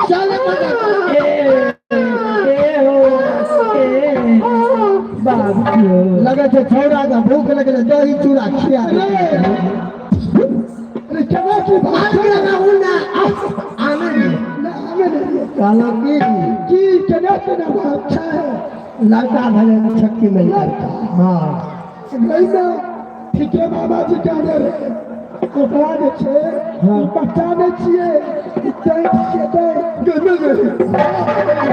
चल लगे छै छौड़ा के भूख लगले दही चूड़ा खिया दे। अरे केना की बात आगे रहू ना आने दियौ। ना हमें नहीं कहलहुँ की की केना केना बात छै लड़का भेलै छक्की में लड़का? हाँ गई ना ठीके बाबा जी कहने रहे ओकरा जे छै हाँ। ई बच्चा नहि छियै ई दैत छियै दैत गई गई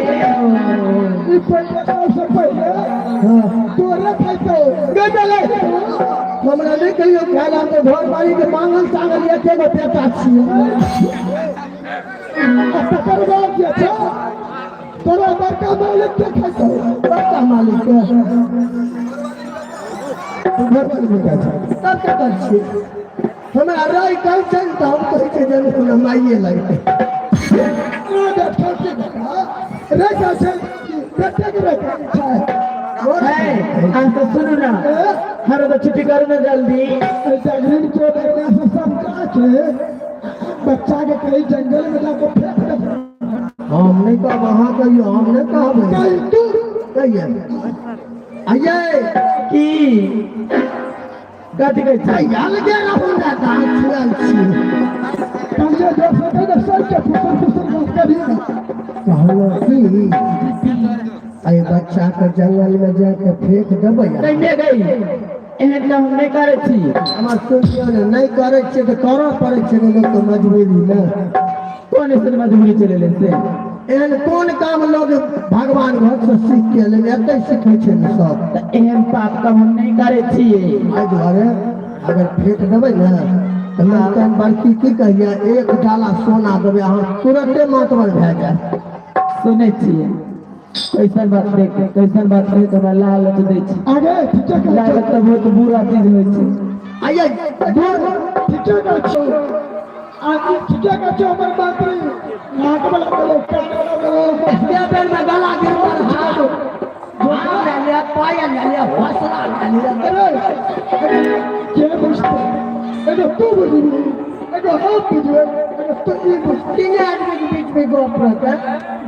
ई पहिले से पहिले हाँ तोरे खैतौ गई भेलै हमरा नहि कहियो खायल हम तऽ घर बाड़ी के मांगल चांगल एके गो बेटा छियै आ तकर बाद जे छै तोरा बड़का मालिक के खैतौ बड़का मालिक के घर वाली मुर्गा छै तब ककर छियै हमरा राय कहै छै ने तऽ हम कहै छियै जे कोनो माइए लगतै रे ठोकी बेटा रे का छै बेटे के रे का छै अहाँ तऽ सुनू ना हमरा तऽ छुट्टी करू ना जल्दी जागरण के लगने से समझा के बच्चा के कहीं जंगल में जाके फेंक दे हम नहि कहब अहाँ कहियौ हम नहि कहबै कहीं तू कहियै आइये की कथी कहै छै अलगे रहू ने तऽ अहाँ छुआल छियै तुझे जो सके ना सर के फुसर फुसर बात करिए ना कहलहुँ की एहि बच्चाके जंगलमे जाके फेंक देबै कहिने गई एहन तऽ हम नहि करै छी हमर सुनियौ ने नहि करै छियै तऽ करऽ पड़ै छै ने लोकके मजबूरीमे कोन ऐसन मजबूरी चलि एलै से एहन कोन काम लोग भगवान घरसँ सीख के एलै एतै सीखै छै ने सब तऽ एहन पाप काम हम नहि करै छियै एहि दुआरे अगर फेंक देबै ने तऽ ललकन बड़की की कहिए एक डाला सोना देबै अहाँ तुरते मातबर भए जायत सुनै छियै कैसन बात देख कैसन बात कहि तऽ हमरा लालच दै छै आगे ठीके कहै लालच तऽ बहुत बुरा चीज होइ छै आइए दूर ठीके कहै छौ आदमी ठीके कहै छौ हमर मंत्री नाक वाला बोलो कान वाला बोलो एते बेर में गला गिर पर हाथ हाथ ले लिया पायल ले लिया हौसला ले लिया अरे अरे के बुझते एगो तू बुझबी एगो हम बुझबै एगो तू ई बुझ तीन आदमी के बीच में गप रहता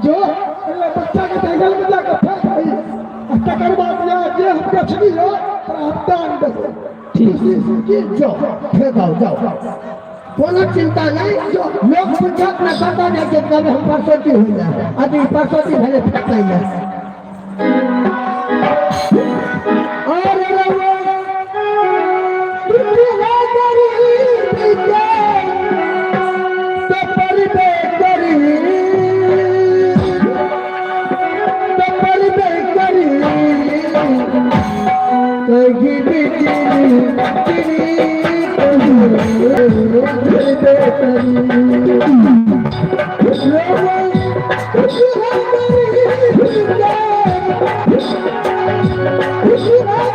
जो अरे बच्चा के जंगल में जाके फेंक आई आ तकर बाद या जे हम बेचबी हो तोरा हम दान देबै ठीक की जाओ फेंकाओ जाओ कोनो चिंता नहीं जो लोग पूछत ना पता नहीं कि कब हम परसोती हो जाए अभी परसोती भले फेंक जाए और रउआ दुनिया गरीब के तो परबे करी तो परबे करी कहीं बिजली बिजली परबे करी रउआ दुनिया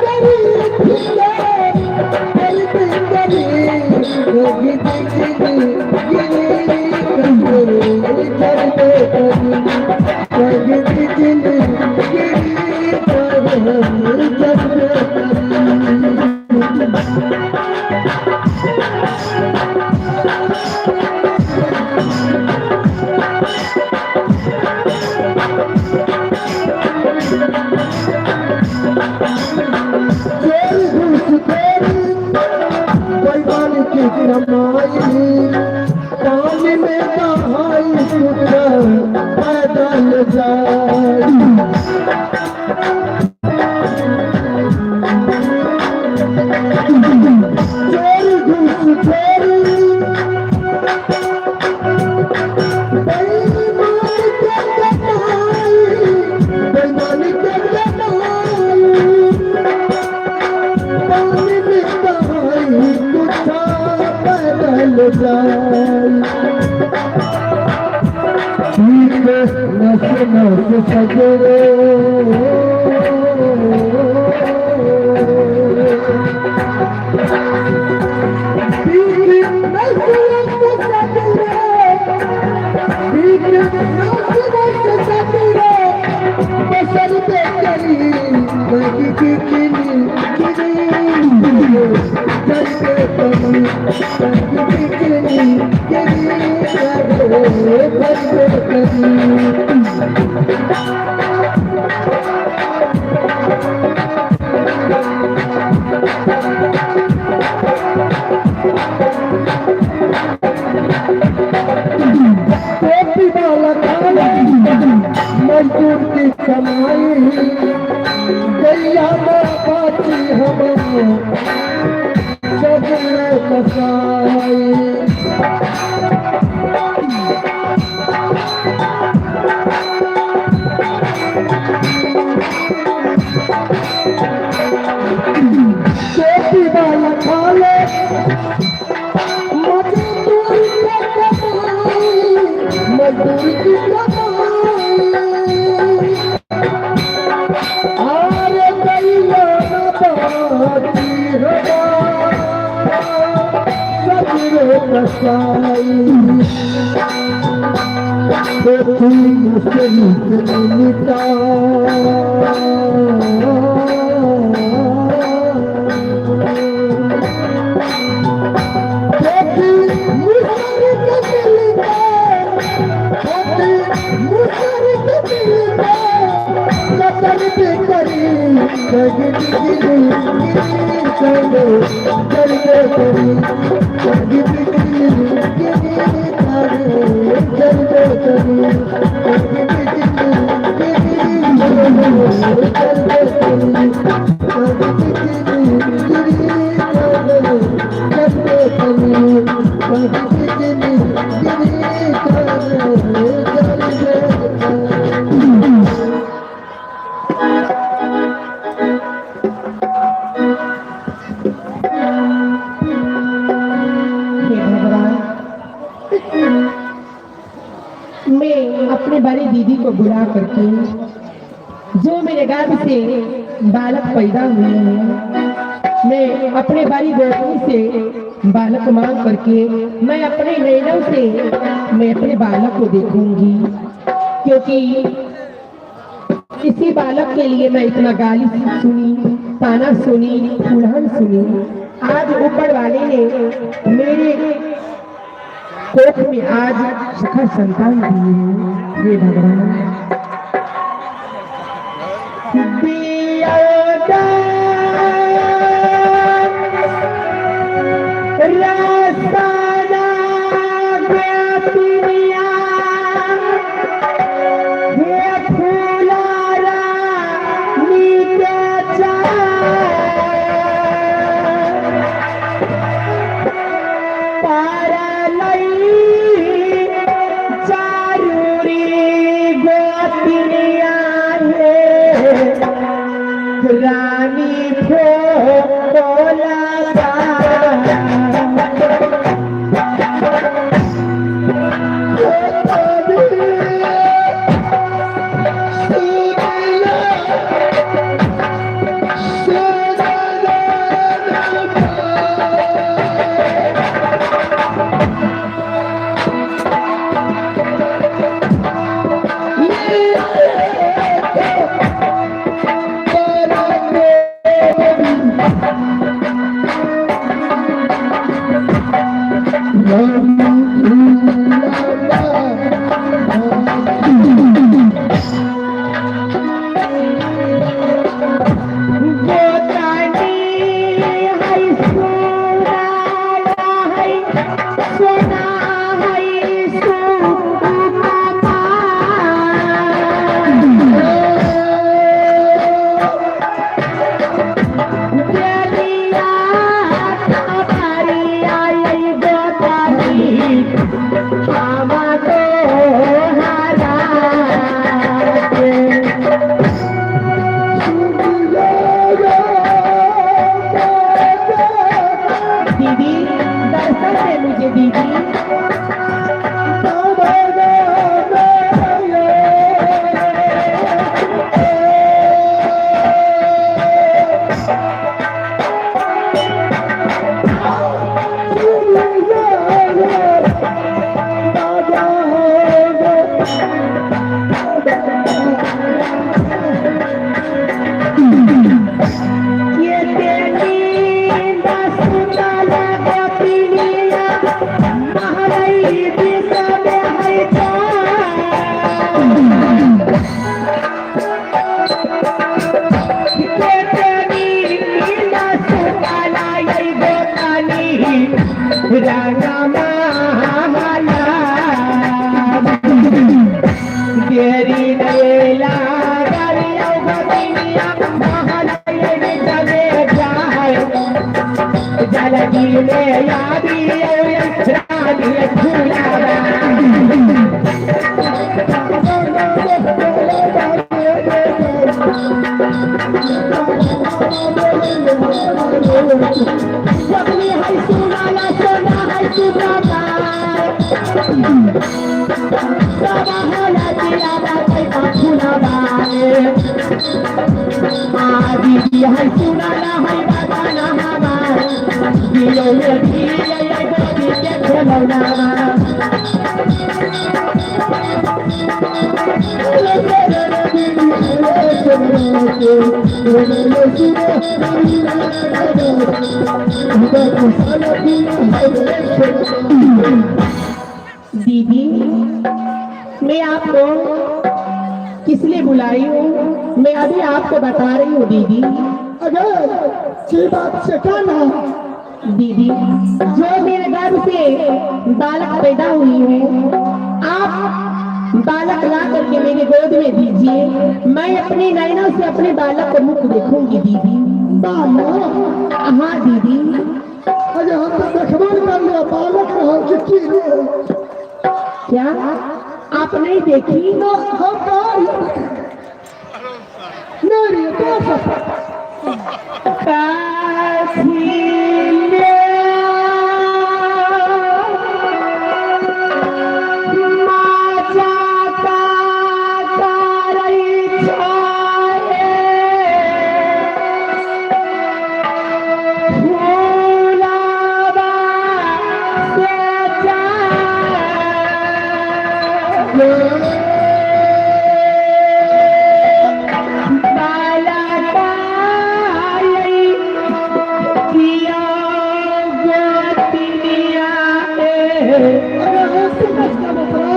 गरीब के पानी में दहाई पैदल जाई चोर घूसखोरी बेईमान के कमाई बेईमान के कमाई पानी में दहाई कुत्ता पैदल जाई ठीक नस नस सजरे ठीक नस नस सजरे ठीक नस नस सजरे बसर पे करी लगी की किनी किनी करी, कहीं बिजली गिरी करे करबे करी। टोपी वाला खाना मजदूर की कमाई, गैया माँ पाती हम सगरे कसाई। टोपी वाला खाले मजदूर की कमाई, मजदूर की कमाई, आरे गैया बाती हवा सगरे कसाई। देखी मुसरी मिटा देखी मुसरी मिलता, देखी मुसरी मिलता, कतर भी करी कहीं बिजली गिरी करे करबे करी, कहीं बिजली गिरी करे करबे करी, कहीं बिजली गिरी करे करबे करी, कहीं बिजली गिरी करे करबे करी, कहीं बिजली गिरी करे करबे करी। हे भगवान, मैं अपने बड़ी दीदी को बुला करके जो मेरे गर्भ से बालक पैदा हुए हैं, मैं अपने बड़ी गोतनी से बालक मांग करके मैं अपने नैनों से मैं अपने बालक को देखूंगी, क्योंकि इसी बालक के लिए मैं इतना गाली सुनी, ताना सुनी, उड़हन सुनी। आज ऊपर वाले ने मेरे कोख में आज सखा संतान दिए हैं। हे भगवान, दिया रसना गोपिनिया, हे फूलारा नीके पारलई चारूरी गोपिनिया हे देरी नहीं लागल यौ गोतिनिया महल जाय जलदी में आबी रानी फुलावा। जगली है सुनाला सोना है सुनाला सदा होला दिया बातै फुलावा आदि है सुनाला है बाबा नहावा दियो में दिया गोदी के खेलौना। दीदी, मैं आपको किस लिए बुलाई हूँ, मैं अभी आपको बता रही हूँ दीदी। अगर की बात से का ना? दीदी, जो मेरे गर्भ से बालक पैदा हुई है, आप बालक ला करके मेरे गोद में दीजिए, मैं अपने नैनों से अपने बालक को मुख देखूंगी दीदी। बालक? हाँ दीदी। अरे हम तो देखबो नहीं कर लिया बालक रहो कि की रे। क्या आप नहीं देखी? ना, हम कहाँ नहीं रे तो सब अरे हम तो कष्ट बतरा।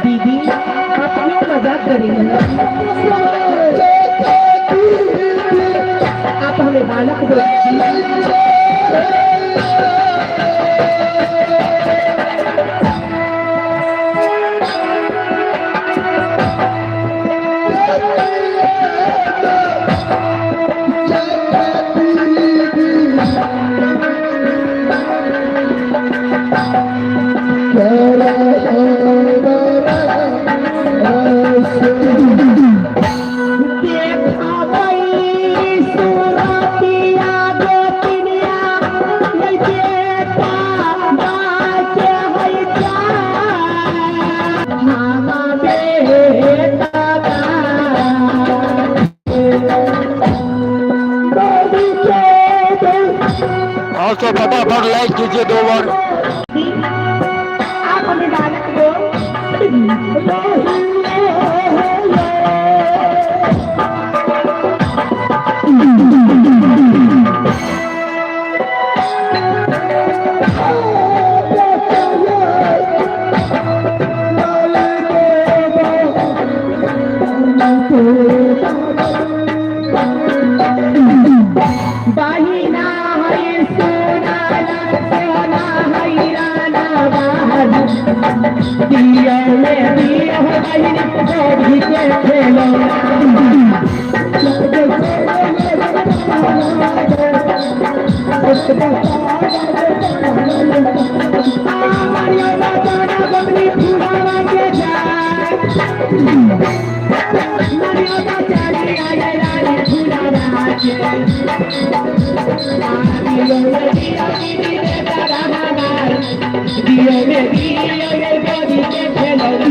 दीदी, आप क्यों मजाक कर रही हैं? आप हमें बालक दो। और तो फटाफट लाइक कीजिए 2 बार। आप हमें बालक दो। बाहिना है सोनाला सोना है राना बाहर दिया में दिया हो बहिनी गोभी के खेलौना। मारियो बाजाना बबली फुलावा के जाए मारियो बाजानी आए रानी फुलावा के दियो में दियो दीदी बेटा हमार दियो में दियो ये गोदी के खेलौना।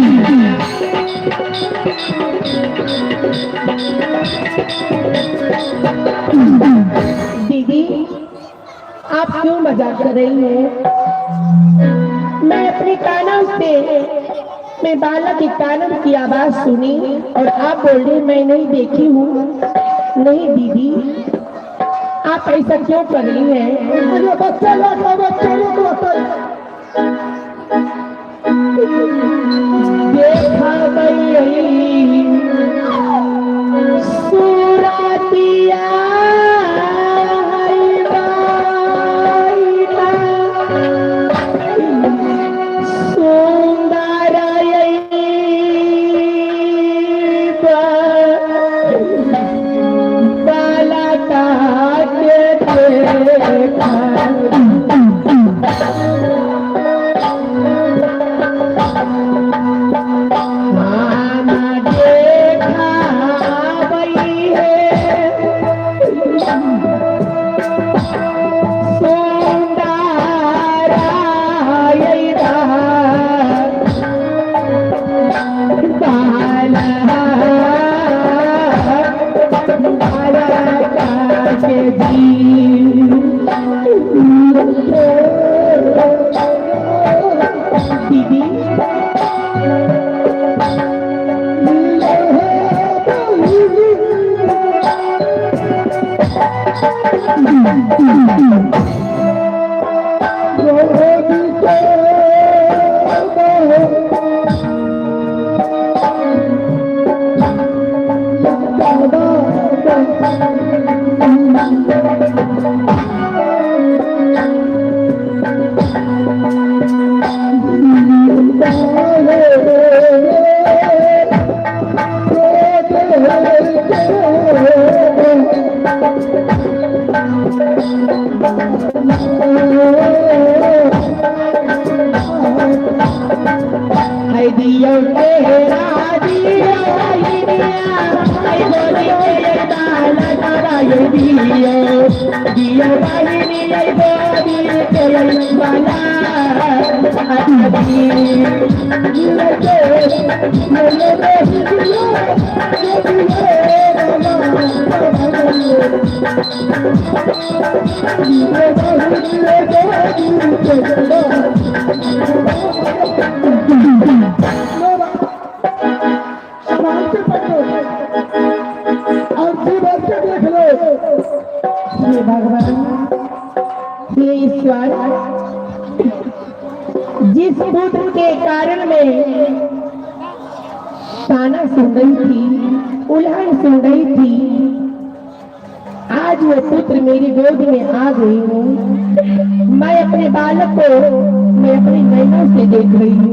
दीदी, आप क्यों मजाक कर रही हैं? मैं अपने कानों से मैं बालक के कानों की आवाज सुनी और आप बोल रहे मैं नहीं देखी हूँ। नहीं दीदी, आप ऐसा क्यों कर रही हैं? अरे बच्चा लगा बच्चा लोग बताइए। दियो तेरा दियो बहिनिया आई गोदी के बालक आई दियो दियो बहिनी आई गोदी के बालक आराम से पकड़ो और जी भर के देख लो। हे भगवान, हे ईश्वर, जिस पुत्र के कारण मैं ताना सुन रही थी, उल्हन सुन रही थी, आज वो पुत्र मेरी गोद में आ गई हूँ। मैं अपने बालक को मैं अपने नैनों से देख रही हूँ।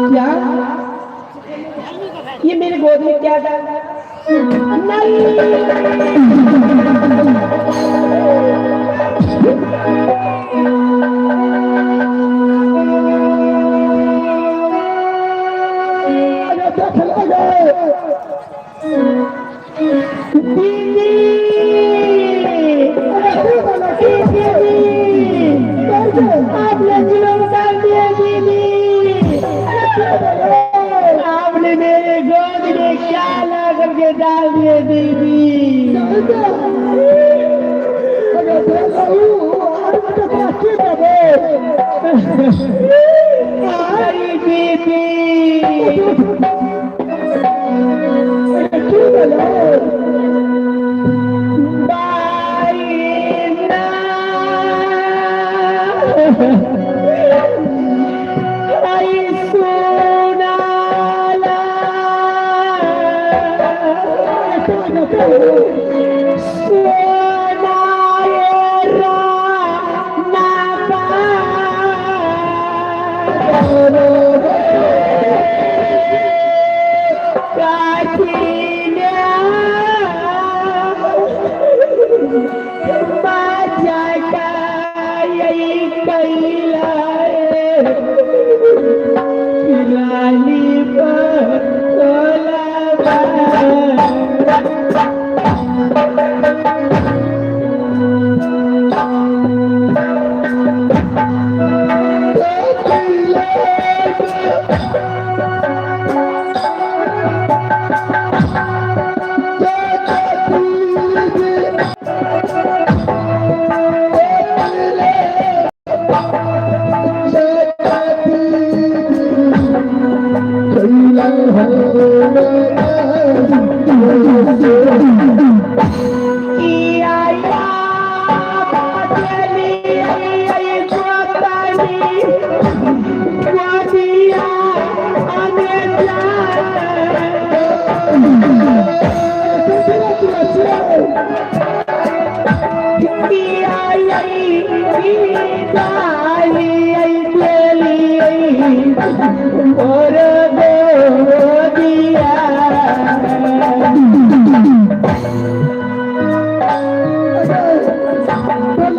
क्या ये मेरे गोद में क्या डाल? नहीं, अरे देख ले गए। दीदी, अरे की बोला की? दीदी, आपने जुल्म कर दिया दीदी। आपने मेरे गोद में क्या ला करके डाल दिए दीदी? अरे देख लो और के पास की देबे। अरे दीदी, अरे की बोला? बाई ना आई सोनाला, सोनाए राना पारो काठिया माझ्या काय कैलाय राणी बोलावा। किया बदली गोतनी गोदिया अने जा। किया और गोदिया।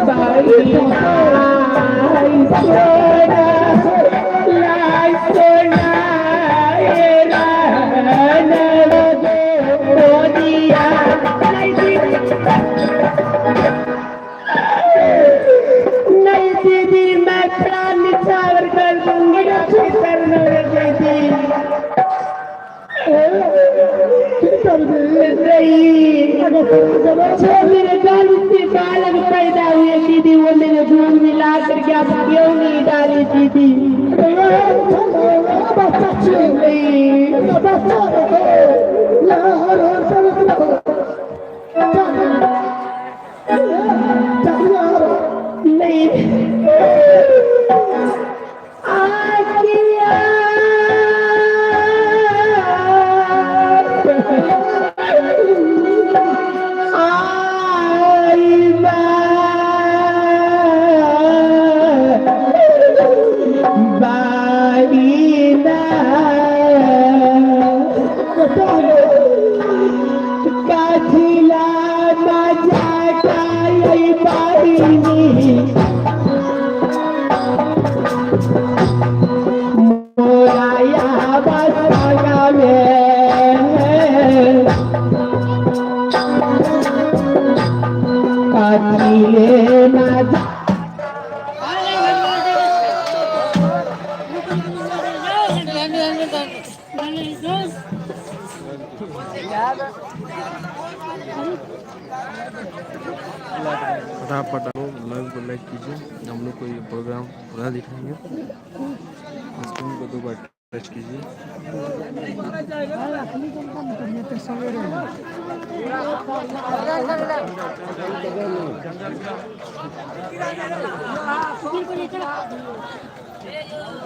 बाई सोना लाई सोना गोदिया। नहीं दीदी, मैं प्राण निछावर कर दूंगी आपके चरणों में दीदी। की करबी? नहीं, अगर जो मेरे गर्भ से बालक पैदा हुए दीदी, वो मेरे गोद में ला करके आप क्यों नहीं डाली दीदी? बच्चा छियै। नहीं। बच्चा रहो यहाँ हर हर करत रहो। चलिए। नहीं आखिया आई बाई ना काठिला माझ्या काय आई बहिनी मोराया बसंगा में काटिले ना जा। फटाफट लोग लाइव को लाइक कीजिए। हम लोग को ये प्रोग्राम पूरा दिखाएंगे। स्क्रीन को दो बार टच कीजिए।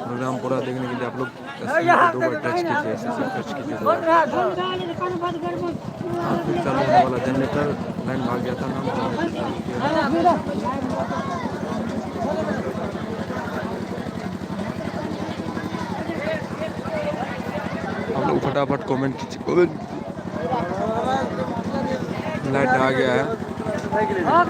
प्रोग्राम पूरा देखने के लिए आप लोग स्क्रीन को दो बार टच कीजिए, ऐसे ऐसे टच कीजिए दो बार। हाँ, फिर चालू होने वाला जनरेटर लाइन भाग गया था मैम, जनरेटर चालू किया। आप लोग फटाफट कमेंट कीजिए, कमेंट कीजिए। लाइट आ गया है। राम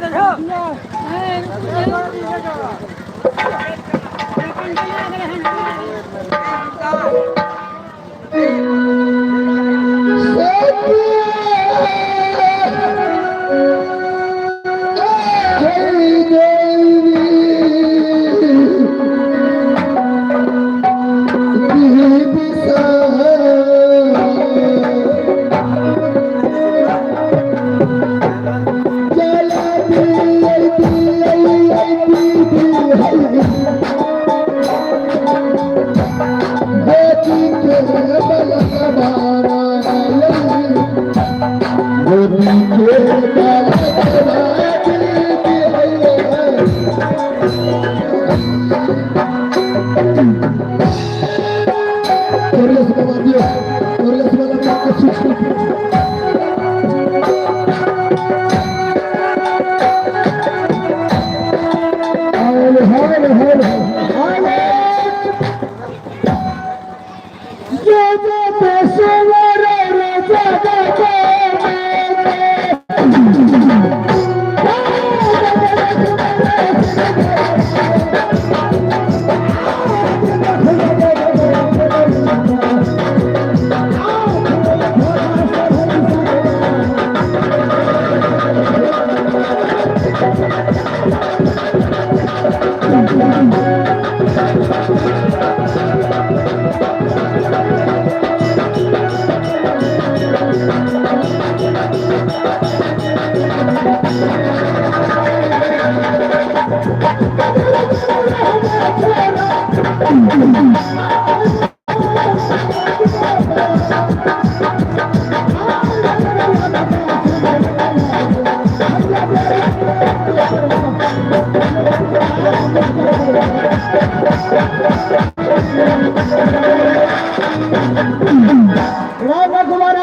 रघुवर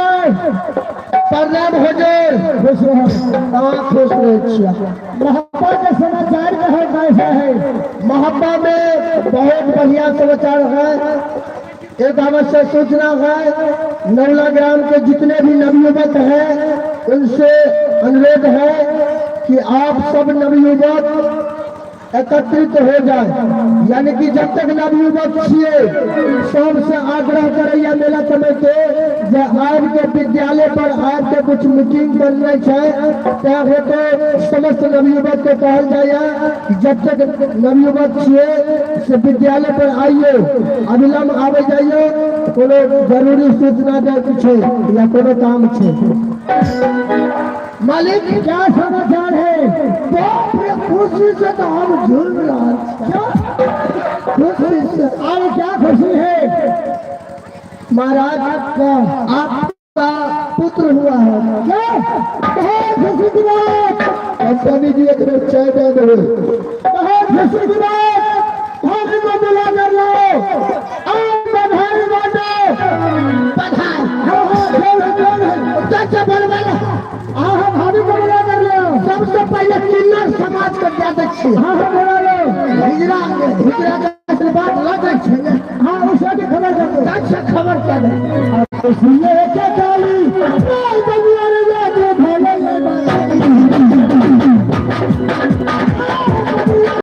प्रणाम हुजूर। खुश रहो। हाँ, खुश रहे छिया। मोहब्बत के समाचार कहो कैसा है? मोहब्बा में बहुत बढ़िया समाचार है। एक अवश्य सूचना है, नवला ग्राम के जितने भी नवयुवक हैं उनसे अनुरोध है कि आप सब नवयुवक एकत्रित हो जाए, यानी कि जब तक नवयुवक छिए सबसे आग्रह करैया मेला समय के जे आबि के विद्यालय पर आबि के कुछ मीटिंग करना छै, तैं हेतु समस्त नवयुवक के कहल जाइए कि जब तक नवयुवक छिए से विद्यालय पर आइयो, अविलंब आबे जाइयो, कोनो जरूरी सूचना दै छै या कोनो काम छै। मालिक क्या समाचार है? बाप रे, खुशी से तो हम झूम रहा। क्या खुशी से आज क्या खुशी है? महाराज आपका पुत्र हुआ है। क्या बहुत खुशी की बात। कंपनी जी एक बेर चाय दे देबै। बहुत खुशी की बात। भाभी को बुला कर लाओ, आप बधाई बांटो। बधाई। हाँ हाँ, कौन है कौन है? चाचा बोलबै ने। हाँ हाँ, भाभी को बुला कर लाओ। सबसे पहले किन्नर समाज के दे दै छियै। हाँ हाँ, बुला लो। हिजड़ा हिजड़ा के